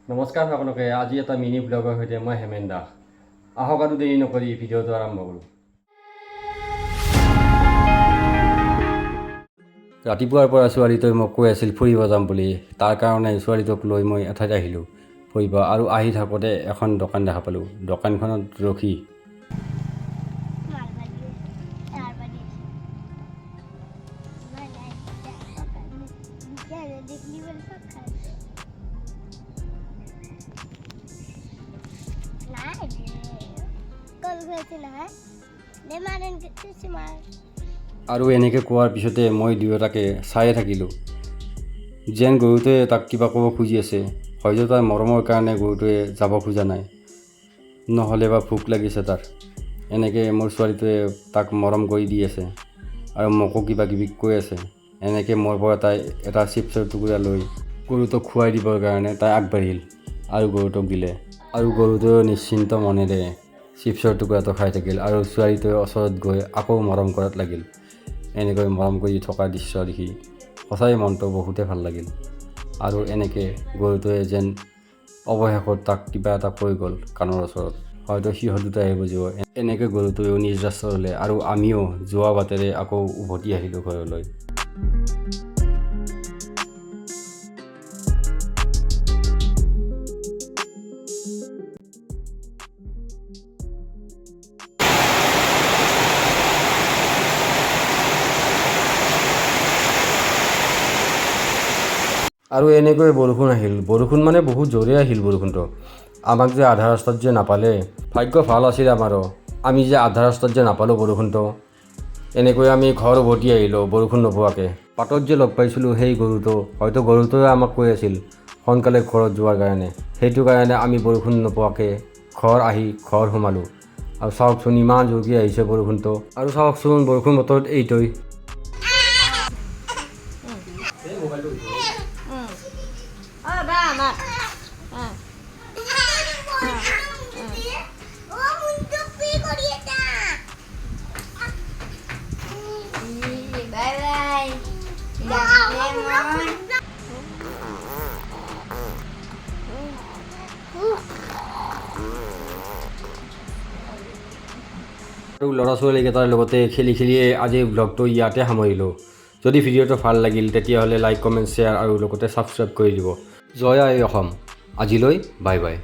নমস্কাৰ সকলোকে। আজি এটা মিনি ব্লগৰ সৈতে মই হেমেন দাস। আহক, আৰু দেৰি নকৰি ভিডিঅ'টো আৰম্ভ কৰোঁ। ৰাতিপুৱাৰ পৰা ছোৱালীটোৱে মোক কৈ আছিল ফুৰিব যাম বুলি। তাৰ কাৰণে ছোৱালীটোক লৈ মই এঠাইত আহিলোঁ ফুৰিব। আৰু আহি থাকোঁতে এখন দোকান দেখা পালোঁ। দোকানখনত ৰখি মাৰবা দিয়ে, মাৰবা দিয়েছে। নাই নাই, দেখলি বলে সব খাচ্ছে। নাই ৰে, কল হয়েছে না দে মাৰেন কিছু মাৰ। আৰু এনেকৈ কোৱাৰ পিছতে মই দুয়োটাকে চায়ে থাকিলোঁ, যেন গৰুটোৱে তাক কিবা ক'ব খুজি আছে। হয়তো তাৰ মৰমৰ কাৰণে গৰুটোৱে যাব খোজা নাই, নহ'লে বা ভোক লাগিছে তাৰ। এনেকৈ মোৰ ছোৱালীটোৱে তাক মৰম কৰি দি আছে আৰু মোকো কিবা কিবি কৈ আছে। এনেকৈ মোৰ পৰা তাই এটা চিপছৰ টুকুৰা লৈ গৰুটোক খুৱাই দিবৰ কাৰণে তাই আগবাঢ়িল আৰু গৰুটোক দিলে। আৰু গৰুটোৱেও নিশ্চিন্ত মনেৰে চিপছৰ টুকুৰাটো খাই থাকিল আৰু ছোৱালীটোৱে ওচৰত গৈ আকৌ মৰম কৰাত লাগিল। এনেকৈ মৰম কৰি থকা দৃশ্য দেখি সঁচাই মনটো বহুতেই ভাল লাগিল। আৰু এনেকৈ গৰুটোৱে যেন অৱশেষত তাক কিবা এটা কৈ গ'ল কাণৰ ওচৰত, হয়তো সিহঁত দুটাইহে বুজিব। এনেকৈ গৰুটোৱেও নিজ ৰাস্তা ল'লে আৰু আমিও যোৱা বাটেৰে আকৌ উভতি আহিলোঁ ঘৰলৈ। আৰু এনেকৈ বৰষুণ আহিল। বৰষুণ মানে বহুত জোৰে আহিল বৰষুণটো। আমাক যে আধা ৰাস্তাত যে নাপালে, ভাগ্য ভাল আছিল আমাৰো, আমি যে আধা ৰাস্তাত যে নাপালোঁ বৰষুণটো। এনেকৈ আমি ঘৰ উভতি আহিলোঁ বৰষুণ নোপোৱাকৈ। বাটত যে লগ পাইছিলোঁ সেই গৰুটো, হয়তো গৰুটোৱে আমাক কৈ আছিল সোনকালে ঘৰত যোৱাৰ কাৰণে। সেইটো কাৰণে আমি বৰষুণ নোপোৱাকৈ ঘৰ আহি ঘৰ সোমালোঁ। আৰু চাওকচোন, ইমান জোৰকৈ আহিছে বৰষুণটো। আৰু চাওকচোন, বৰষুণ বতৰত এইটোৱেই। অ বা আমাৰ ও মুন্টু, কি কৰি এটা? Bye bye. মন। আৰু ল'ৰা ছোৱালীকেইটাৰ লগতে খেলি খেলিয়ে আজি ব্লগটো ইয়াতে সামৰিলোঁ। যদি ভিডিঅ'টো ভাল লাগিল, তেতিয়াহ'লে লাইক, কমেণ্ট, শ্বেয়াৰ আৰু লগতে ছাবস্ক্ৰাইব কৰি দিব। জয় আই অসম। আজিলৈ বাই বাই।